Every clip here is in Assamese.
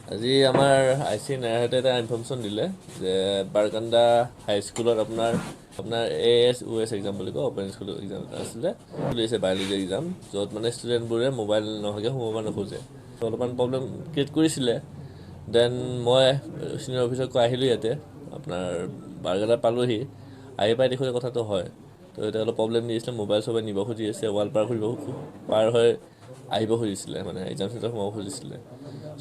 আজি আমাৰ I C নায়াৰহঁতে এটা ইনফৰ্মেশ্যন দিলে যে বাৰকান্দা হাইস্কুলত আপোনাৰ আপোনাৰ এ এছ অ' এছ এক্সাম বুলি কয়, অ'পেন স্কুল এক্সাম এটা আছিলে, উলিয়াইছে বায়'লজি এক্সাম, য'ত মানে ষ্টুডেণ্টবোৰে মোবাইল নোহোৱাকৈ সোমাব নোখোজে। অলপমান প্ৰব্লেম ক্ৰিয়েট কৰিছিলে। Then মই চিনিয়ৰ অফিচক কৈ আহিলোঁ, ইয়াতে আপোনাৰ বাৰকান্দা পালোহি। আহি পাই দেখোঁ যে কথাটো হয়। তো এতিয়া অলপ প্ৰব্লেম দি আছিলে, মোবাইল চবাইল নিব খুজি আছে, ৱাল পাৰ কৰিব পাৰ হৈ আহিব খুজিছিলে, মানে এক্সাম চেণ্টাৰ সোমাব খুজিছিলে।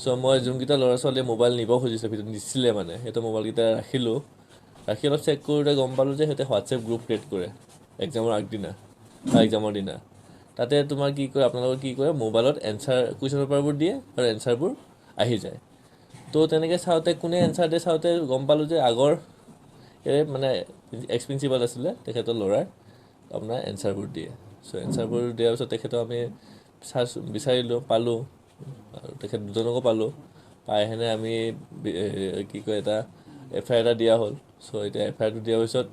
চ' মই যোনকেইটা ল'ৰা ছোৱালীয়ে মোবাইল নিব খুজিছিলে, ভিতৰত নিছিলে, মানে সেইটো মোবাইলকেইটা ৰাখিলোঁ। ৰাখি অলপ চেক কৰোঁতে গম পালোঁ যে সিহঁতে হোৱাটছএপ গ্ৰুপ ক্ৰিয়েট কৰে এক্সামৰ আগদিনা বা এক্সামৰ দিনা। তাতে তোমাৰ কি কৰে, আপোনালোকে কি কৰে, মোবাইলত এনচাৰ কুৱেশ্যন পেপাৰবোৰ দিয়ে আৰু এনচাৰবোৰ আহি যায়। তো তেনেকৈ চাওঁতে কোনে এনচাৰ দিয়ে চাওঁতে গম পালোঁ যে আগৰ এই মানে এক্স প্ৰিন্সিপাল আছিলে, তেখেতৰ ল'ৰাই আপোনাৰ এনচাৰবোৰ দিয়ে। চ' এনচাৰবোৰ দিয়াৰ পিছত তেখেতক আমি চাৰ্চ বিচাৰিলোঁ, পালোঁ আৰু তেখেত দুজনকো পালোঁ। পাই সেনে আমি কি কয়, এটা এফ I R এটা দিয়া হ'ল। চ' এতিয়া এফ আই আৰটো দিয়াৰ পিছত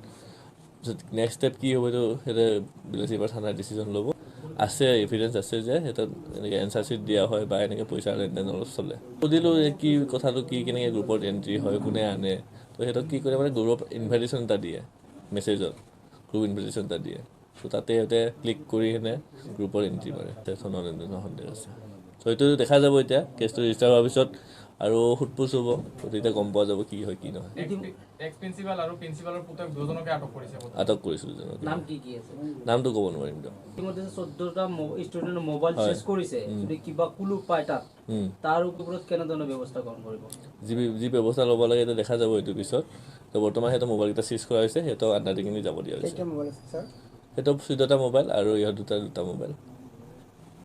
নেক্সট ষ্টেপ কি হ'ব, এইটো সেইটো বিলাসীপাৰা থানাৰ ডিচিশ্যন ল'ব। আছে এভিডেঞ্চ আছে যে সিহঁতক এনেকৈ এনচাৰ শ্বীট দিয়া হয় বা এনেকৈ পইচা লেনদেন অলপ চলে। সুধিলোঁ যে কি কথাটো কি, কেনেকৈ গ্ৰুপত এণ্ট্ৰি হয়, কোনে আনে। তো সিহঁতক কি কৰে, মানে গ্ৰুপত ইনভাইটেশ্যন এটা দিয়ে, মেছেজত গ্ৰুপ ইনভাইটেশ্যন এটা দিয়ে। ত' তাতে সিহঁতে ক্লিক কৰি কিনে গ্ৰুপত এণ্ট্ৰি মাৰে। ধনৰ লেনদেনৰ সন্দেহ আছে। চ' সেইটো দেখা যাব এতিয়া কেছটো ৰেজিষ্টাৰ হোৱাৰ পিছত আৰু সোধ পোছ হ'ব, তেতিয়া গম পোৱা যাব কি হয় কি নহয়। এক্স প্ৰিন্সিপাল আৰু প্ৰিন্সিপালৰ পুতেক দুজনকে আটক কৰিছে। আটক কৰিছোঁ দুজনকে। নাম কি কি আছে? নামটো ক'ব নোৱাৰিম দিয়ক। ইতিমধ্যে 14টা ষ্টুডেণ্টৰ মোবাইল চেজ কৰিছে, যদি কিবা কুলু পায় তাত তাৰ ওপৰত কেনেধৰণৰ ব্যৱস্থা গ্ৰহণ কৰিব? যি যি ব্যৱস্থা ল'ব লাগে সেইটো দেখা যাব এইটো পিছত। তো বৰ্তমান সিহঁতৰ মোবাইলকেইটা চিজ কৰা হৈছে, সিহঁতক আণ্ডাৰটেকিং যাব দিয়া হৈছে। মোবাইল আছে ছাৰ? সেইটো 14টা মোবাইল আৰু ইহঁত দুটা দুটা মোবাইল।